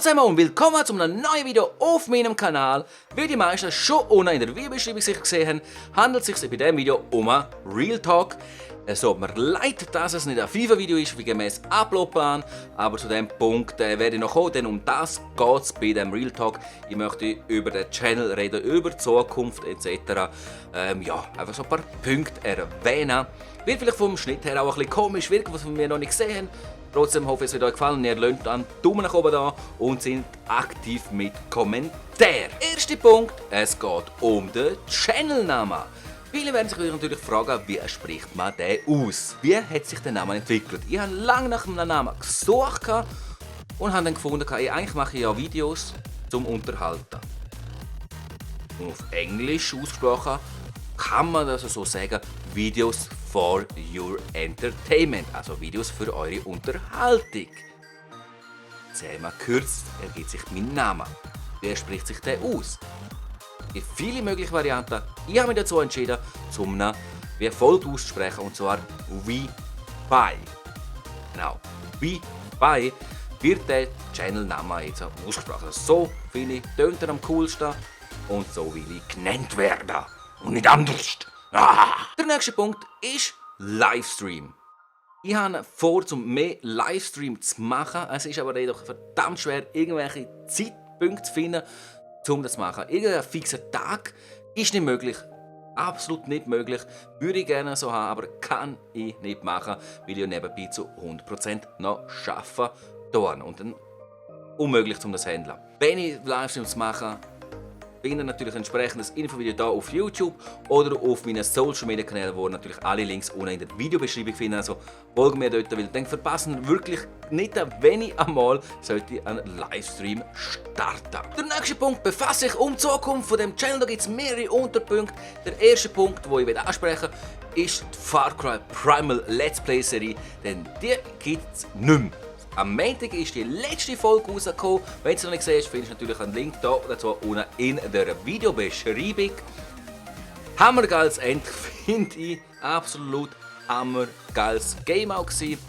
zusammen und willkommen zu einem neuen Video auf meinem Kanal. Wie die meisten schon unten in der Videobeschreibung sicher gesehen haben, handelt es sich bei diesem Video um ein Real Talk. Es tut mir leid, dass es nicht ein FIFA-Video ist, wie gemäß Uploadplan, aber zu diesem Punkt werde ich noch kommen, denn um das geht es bei diesem Real Talk. Ich möchte über den Channel reden, über die Zukunft etc. Ja, einfach so ein paar Punkte erwähnen. Wird vielleicht vom Schnitt her auch ein bisschen komisch wirken, was wir noch nicht gesehen haben. Trotzdem hoffe ich, es wird euch gefallen. Ihr lasst einen Daumen nach oben da und sind aktiv mit Kommentaren. Erster Punkt, es geht um den Channelnamen. Viele werden sich natürlich fragen, wie spricht man den aus? Wie hat sich der Name entwickelt? Ich habe lange nach einem Namen gesucht und habe dann gefunden, eigentlich mache ich ja Videos zum Unterhalten. Und auf Englisch ausgesprochen kann man das so sagen, Videos for your entertainment, also Videos für eure Unterhaltung. Sehr mal kurz ergibt sich mein Name. Wie spricht sich der aus? Es gibt viele mögliche Varianten. Ich habe mich dazu entschieden, zum wie folgt auszusprechen, und zwar wie bei. Genau, wie bei wird der Channel-Name jetzt ausgesprochen. So finde ich, tönt er am coolsten und so will ich genannt werden. Und nicht anders. Der nächste Punkt ist Livestream. Ich habe vor, mehr Livestream zu machen. Es ist aber jedoch verdammt schwer, irgendwelche Zeitpunkte zu finden, um das zu machen. Irgendein fixer Tag ist nicht möglich. Absolut nicht möglich. Würde ich gerne so haben, aber kann ich nicht machen, weil ich nebenbei zu 100% noch arbeiten tue. Und dann unmöglich, um das zu handeln. Wenn ich Livestreams mache, findet natürlich ein entsprechendes Infovideo hier auf YouTube oder auf meinen Social Media Kanälen, wo natürlich alle Links unten in der Videobeschreibung finden. Also folgen mir dort, weil dann verpassen wir wirklich nicht, wenn ich einmal sollte einen Livestream starten. Der nächste Punkt befasst sich um die Zukunft von dem Channel. Da gibt es mehrere Unterpunkte. Der erste Punkt, den ich ansprechen will, ist die Far Cry Primal Let's Play Serie, denn die gibt es nicht mehr. Am Montag ist die letzte Folge rausgekommen. Wenn du es noch nicht siehst, findest du natürlich einen Link hier dazu unten in der Videobeschreibung. Hammergeiles Ende, finde ich. Absolut hammergeiles Game auch gewesen.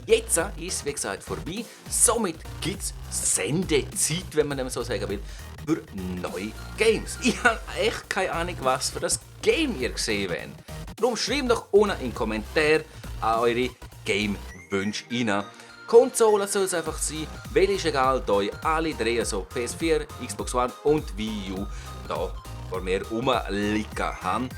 Jetzt ist es, wie gesagt, vorbei. Somit gibt es Sendezeit, wenn man dem so sagen will, für neue Games. Ich habe echt keine Ahnung, was für das Game ihr gesehen habt. Darum schreibt doch unten in den Kommentaren eure Game-Wünsche rein. Konsole soll es einfach sein, welche ist egal, da ich alle drei, also PS4, Xbox One und Wii U, da vor mir rumliegen haben.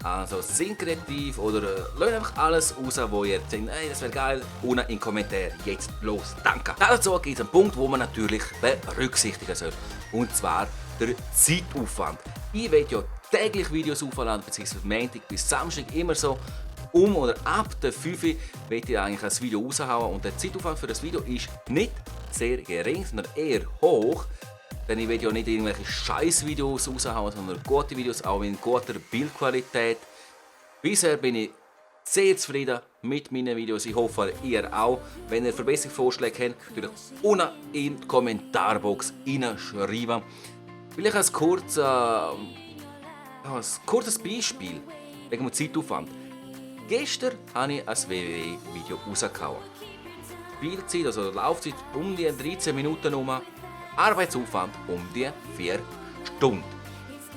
Also sind kreativ oder lasst einfach alles raus, wo ihr denkt, hey, das wäre geil, unten in den Kommentaren. Jetzt los, danke. Dazu gibt es einen Punkt, wo man natürlich berücksichtigen soll, und zwar der Zeitaufwand. Ich will ja täglich Videos aufladen, beziehungsweise Montag bis Samstag immer so. Oder ab der 5 Uhr will ich eigentlich ein Video raushauen, und der Zeitaufwand für das Video ist nicht sehr gering, sondern eher hoch. Denn ich will ja nicht irgendwelche Scheiß-Videos raushauen, sondern gute Videos, auch in guter Bildqualität. Bisher bin ich sehr zufrieden mit meinen Videos. Ich hoffe, ihr auch. Wenn ihr Verbesserungsvorschläge habt, natürlich unten in die Kommentarbox hineinschreiben. Vielleicht ein kurzes Beispiel wegen dem Zeitaufwand. Gestern habe ich ein WWE-Video rausgehauen. Spielzeit, also Laufzeit um die 13 Minuten herum. Arbeitsaufwand um die 4 Stunden.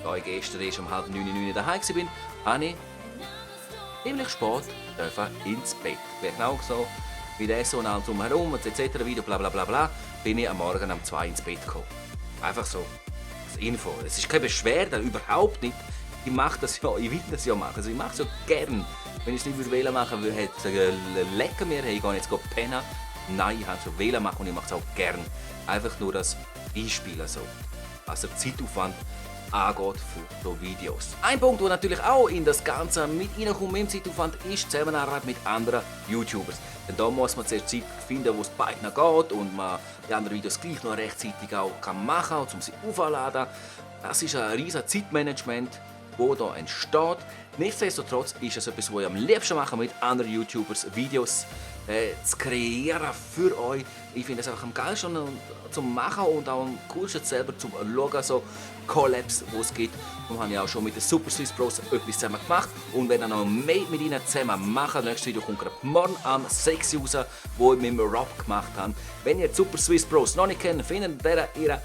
Da ich gestern erst um 8:30 daheim war, habe ich ziemlich spät ins Bett. Genau so wie der so und alles drumherum etc. Video bla bla bla bla, bin ich am Morgen um 2 ins Bett gekommen. Einfach so als Info. Es ist keine Beschwerde, überhaupt nicht. Ich mache das ja, ich will das ja machen. Also ich mache es ja gern. Wenn ich es nicht wählen machen würde, hätte ich gesagt, lecker mir, hey, ich gehe jetzt pennen. Nein, ich habe es schon wählen machen und ich mache es auch gern. Einfach nur das Beispiel, also Zeitaufwand angeht für so Videos. Ein Punkt, der natürlich auch in das Ganze mit reinkommt, im Zeitaufwand, ist die Zusammenarbeit mit anderen YouTubers. Denn da muss man zuerst Zeit finden, wo es beiden geht und man die anderen Videos gleich noch rechtzeitig auch machen kann, um sie aufzuladen. Das ist ein riesiges Zeitmanagement, das hier entsteht. Nichtsdestotrotz ist es etwas, was ich am liebsten mache, mit anderen YouTubers Videos zu kreieren für euch. Ich finde es einfach am geilsten zum Machen und auch am coolsten selber zum Schauen, so, Collabs, die es gibt. Wir haben ja auch schon mit den Super Swiss Bros etwas zusammen gemacht und werden noch mehr mit ihnen zusammen machen. Nächstes Video kommt gerade morgen am 6 Uhr raus, wo ich mit dem Rob gemacht habe. Wenn ihr die Super Swiss Bros noch nicht kennt, findet ihr ihren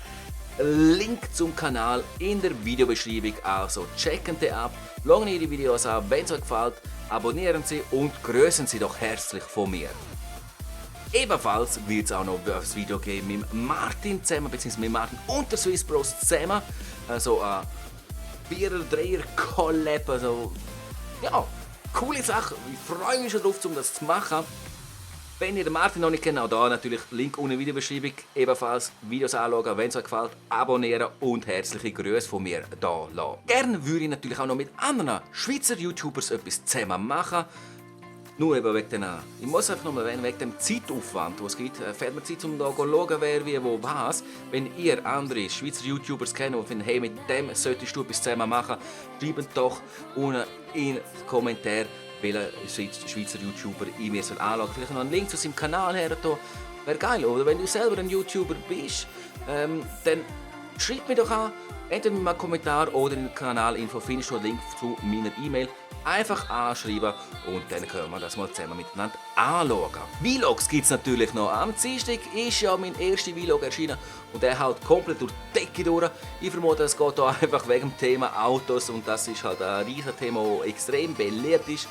Link zum Kanal in der Videobeschreibung. Also checken Sie ab, schauen Ihre Videos an, wenn es euch gefällt, abonnieren Sie und grüßen Sie doch herzlich von mir. Ebenfalls wird es auch noch ein Video geben mit Martin zusammen, beziehungsweise mit Martin und der Swiss Bros zusammen. Also ein Vierer-Dreier-Collab, also ja, coole Sache. Ich freue mich schon drauf, um das zu machen. Wenn ihr den Martin noch nicht kennt, auch da natürlich Link unten in der Videobeschreibung. Ebenfalls Videos anschauen, wenn es euch gefällt, abonnieren und herzliche Grüße von mir da lassen. Gerne würde ich natürlich auch noch mit anderen Schweizer YouTubers etwas zusammen machen. Nur eben wegen ich muss einfach nochmal erwähnen, wegen dem Zeitaufwand, den es gibt, fällt mir Zeit, um da zu schauen, wer wie wo was. Wenn ihr andere Schweizer YouTubers kennt und findet, hey, mit dem solltest du etwas zusammen machen, schreibt doch unten in den Kommentaren, welcher Schweizer YouTuber ich mir anschauen soll. Vielleicht noch einen Link zu seinem Kanal her. Wäre geil. Oder wenn du selber ein YouTuber bist, dann schreib mir doch an, entweder mit einem Kommentar oder in der Kanalinfo findest du einen Link zu meiner E-Mail. Einfach anschreiben und dann können wir das mal zusammen miteinander anschauen. Vlogs gibt es natürlich noch. Am Dienstag ist ja mein erster Vlog erschienen und der haut komplett durch die Decke durch. Ich vermute, es geht hier einfach wegen dem Thema Autos und das ist halt ein riesiges Thema, das extrem beliebt ist.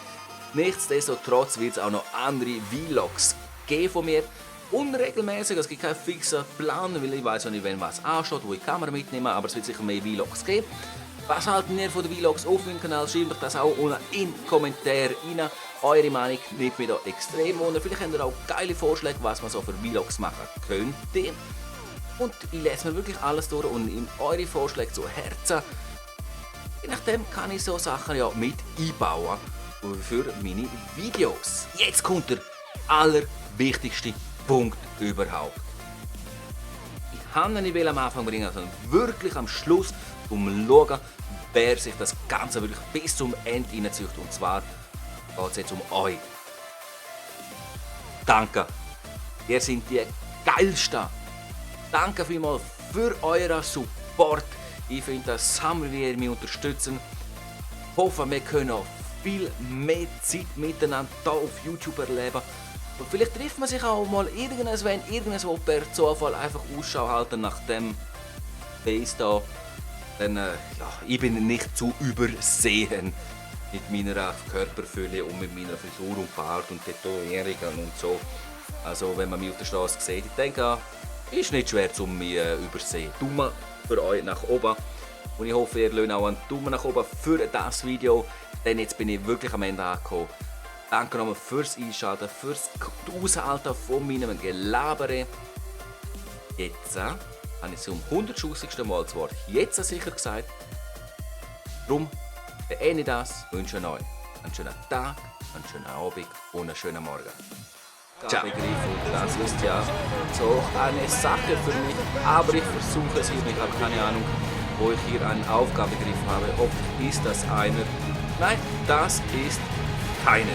Nichtsdestotrotz wird es auch noch andere Vlogs geben von mir. Unregelmäßig, es gibt keinen fixen Plan, weil ich weiß nicht, wenn was ansteht, wo ich die Kamera mitnehme, aber es wird sicher mehr Vlogs geben. Was halten ihr von den Vlogs auf meinem Kanal? Schreibt euch das auch unten in die Kommentare rein. Eure Meinung nimmt mich da extrem wunder. Vielleicht habt ihr auch geile Vorschläge, was man so für Vlogs machen könnte. Und ich lese mir wirklich alles durch und in eure Vorschläge zu Herzen. Je nachdem kann ich so Sachen ja mit einbauen für meine Videos. Jetzt kommt der allerwichtigste Punkt überhaupt. Ich kann nicht am Anfang bringen, sondern wirklich am Schluss, um zu schauen, wer sich das Ganze wirklich bis zum Ende reinzieht. Und zwar geht es jetzt um euch. Danke. Ihr seid die Geilsten. Danke vielmals für euren Support. Ich finde das Sammeln, wie ihr mich unterstützt. Ich hoffe, wir können noch viel mehr Zeit miteinander hier auf YouTube erleben. Und vielleicht trifft man sich auch mal irgendwo per Zufall einfach Ausschau halten nach dem Face da. Dann, ich bin nicht zu übersehen mit meiner Körperfülle und mit meiner Frisur und Bart und Tätowierungen und so. Also wenn man mich auf der Straße sieht, ich denke, ist nicht schwer zu mich übersehen. Daumen für euch nach oben und ich hoffe, ihr lasst auch einen Daumen nach oben für das Video, denn jetzt bin ich wirklich am Ende angekommen. Danke nochmal fürs Einschalten, fürs Aushalten von meinem Gelabere. Jetzt habe ich zum 100.000. Mal das Wort jetzt sicher gesagt. Darum beende ich das, wünsche euch einen schönen Tag, einen schönen Abend und einen schönen Morgen. Ciao. Das ist ja so eine Sache für mich, aber ich versuche es hier. Ich habe keine Ahnung, wo ich hier einen Aufgabegriff habe. Ob ist das einer? Nein, das ist keine.